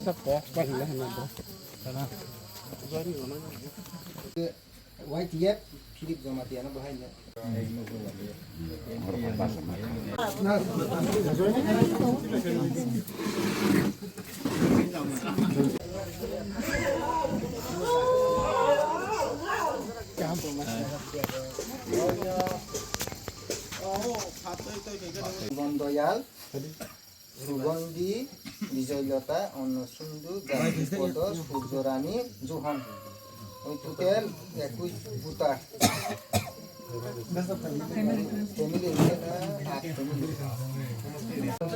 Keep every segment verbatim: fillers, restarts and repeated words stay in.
Y T F Philip Jamatia no bahai no. Bondoyal. Sugandhi, Bijoylata, Annasundu, Jankipodo, Surjorani, Juhan. Oi total ekush voter. Family hingke na aat family.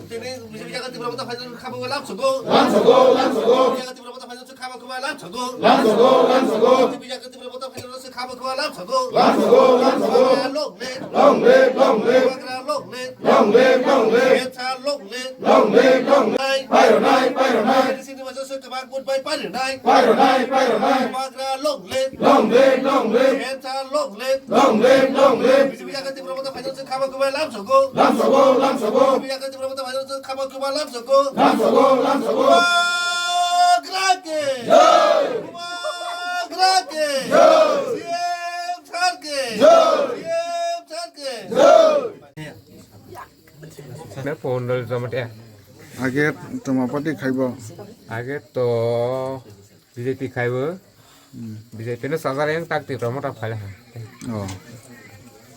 Tini, bisa bijakan Tipra Motha Final khamu lam sogo. Lam sogo, lam sogo. Bijakan Tipra Motha Final khamu kuma lam sogo. Lam sogo, lam sogo. Bijakan Tipra Motha Final khamu kuma lam sogo. Lam sogo, lam sogo. Long live. Long live, long live. Bubagra long live. Long live, long live. Khensa long live. Long live, long live. Pairwnai, pairwnai. Sini masa se kebak goodbye pairwnai. Pairwnai, pairwnai. Bubagra long live. Long live, long live. Khensa long live. Long live, long live. B J P jaga Tipra Motha Final se khama kubai lam sogo. Lam sogo, lam sogo. B J P jaga Tipra Motha Final se khama kubai lam sogo. Lam sogo, lam sogo. Bubagra ke. Jai. Bubagra ke. Jai. C M sir ke. Jai. C M sir ke. Jai. Na phone dol jamatia. Age toma party khaibo? Age to B J P khaibo. Hmm. B J P no sajar yang tak Tipra Motha phaile ha. Oh.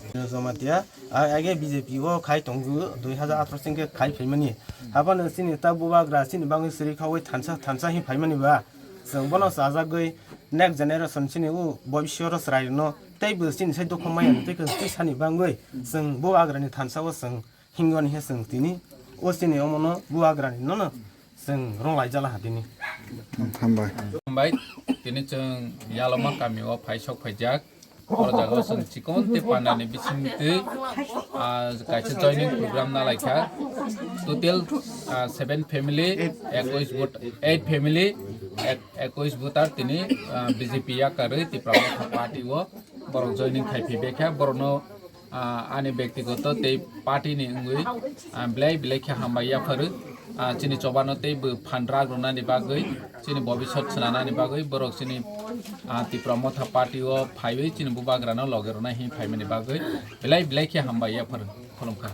Jamatia, a-, age B J P o khai tongo dui hazar atharo singke khai phaimani. Habano chini ta bubagra chini bangwi siri khawi thansa, thansa hi phaimani ba. Chwng bono chajagwi next generation chini u bobiswro chwrairokno teibo chini sai dukhu maya tei khe twi sani bangwi chwng bubagrani thansa o chwng Hingoni he chwng tini o chini omono bubagrani nono chwng rong laijala ha tini. Hambai. Hambai, tini chwng Yaloma kami o phai sok phaijak. O jaga o chwng chikon tei pandani bising twi, ah, kaisa joining program na laikha. Total, ah, seven family, ekush vote, eight family, ek-, ekush voter tini, ah, B J P yakarwi Tipra Motha Party o borok joining khai phi bekha. Borokno ah, ani bektigoto tei party ni wngwi, ah, belai belai khe hambai yapharu. Ah, chini chobano tei bo phan rak rwnani bagwi, chini bobisot swnanani bagwi, borok chini, ah, Tipra Motha Party o phaiwi chini bubagrano loge rwna hi phaimani bagwi belai belai khe hambai yapharu. Khulumkha.